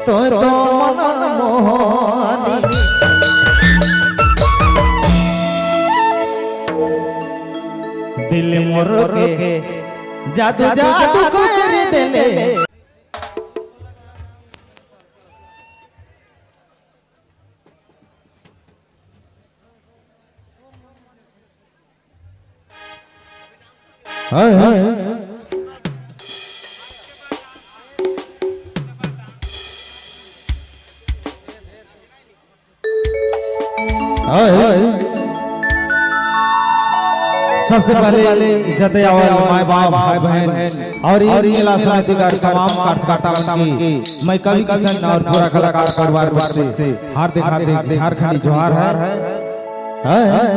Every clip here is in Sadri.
तो तो मन मोहनी। दिल मोर के जादू जादू कर देले। हाय हाय हाय। सबसे पहले जते आवल माय बाप भाई बहन और ये मेला समिति का तमाम कार्यकर्ता मन की मैं कवि किशन और पूरा कलाकार परिवार से हार्दिक हार्दिक झारखंडी जोहार है। हाय हाय।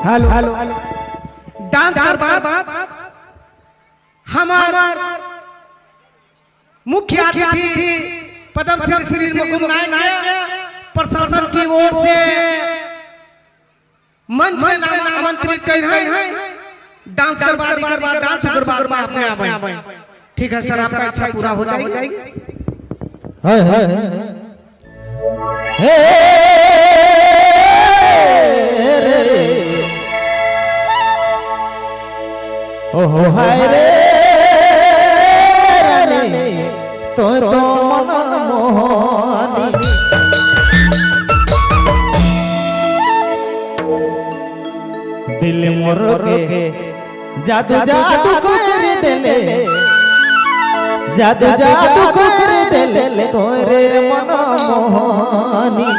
हेलो हेलो डांस कर बाद हमार मुख्य अतिथि पद्म श्री श्री मुकुंद नायक प्रशासन की ओर से मंच में नाम आमंत्रित कर रहे हैं। डांस कर बाद एक बार डांस कर बाद में अपने आप। ठीक है सर, आपका इच्छा पूरा हो जाएगी। हाय हाय हे रे ओहो हाय रे रानी तो तो मन मोहनी। दिल मोर के जादू जादू कर देले, जादू जादू कर देले तोरे मन मोहनी।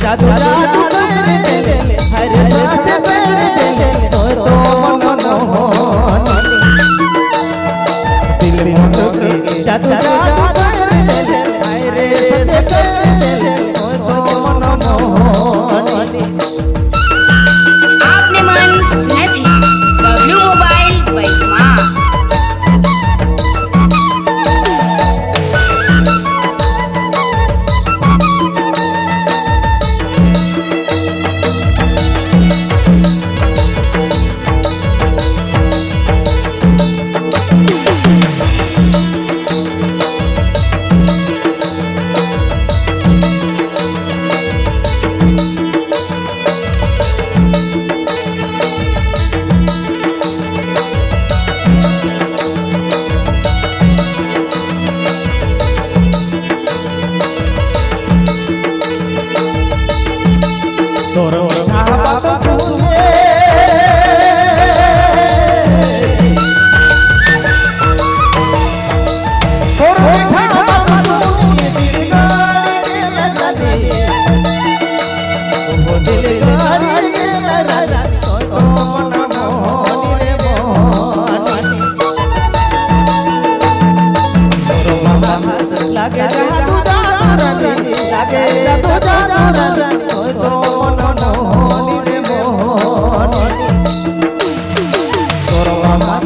जादू जादू कर देले हर साच कर देले तो तो मन मोहनी। दिल मोर के जादू जादू कर देले हर सच कर देले तो तो मन मोहनी। आपने मन सुने थे बबलू मोबाइल बैठमा। तोर मीठा बात सुने तोर मीठा बात सुने दिल गाड़ी के लगानी ओ दिल गाड़ी के लगानी तो तो मन मोहनी रे मोहनी। तोर बात लागे जादू जादू रानी लागे जादू जादू रानी तो मन मोहनी रे मोहनी। तोर बात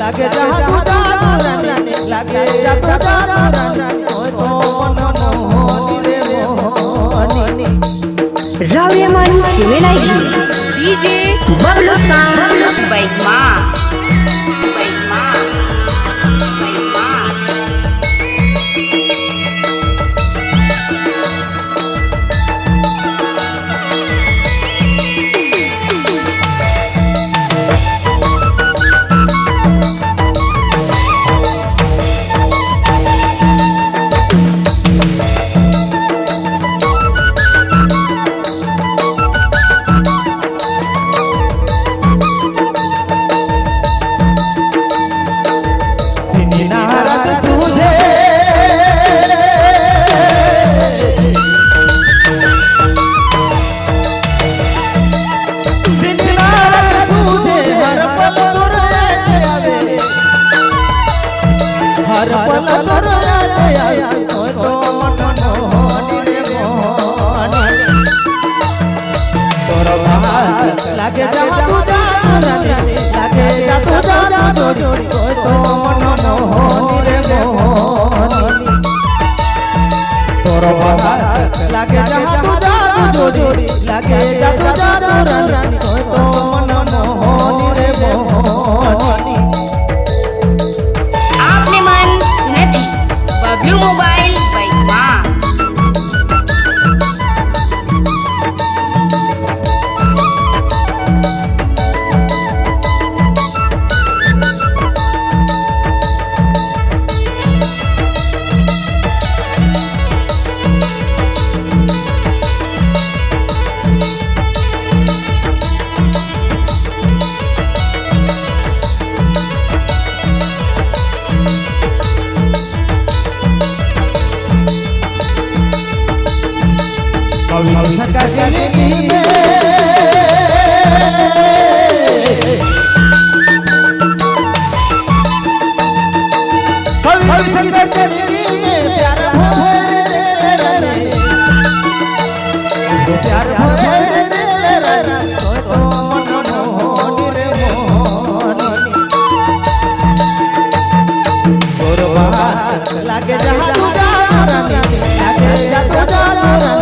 लागे जादू जादू रानी लागे जादू जादू रानी तो मन मोहनी रे मोहनी। राव्यमन सुवेलागी डीजे बबलू साउंड बैठमा बैठमा बैठमा। तोरो बात लागे जादू जादू जोड़ी, लागे जादू जादू रानी, तो मन मोहनी रे मोहनी। आपने मन सुनत ही बबलू मोबाइल बैगवा। कवि सका जिंदगी में कवि सका जिंदगी में प्यार भर दे रे, प्यार भर दे रे, तो मन मोहनी रे मोहनी। तोर बात लागे जादू जादू रानी, लागे जादू जादू रानी।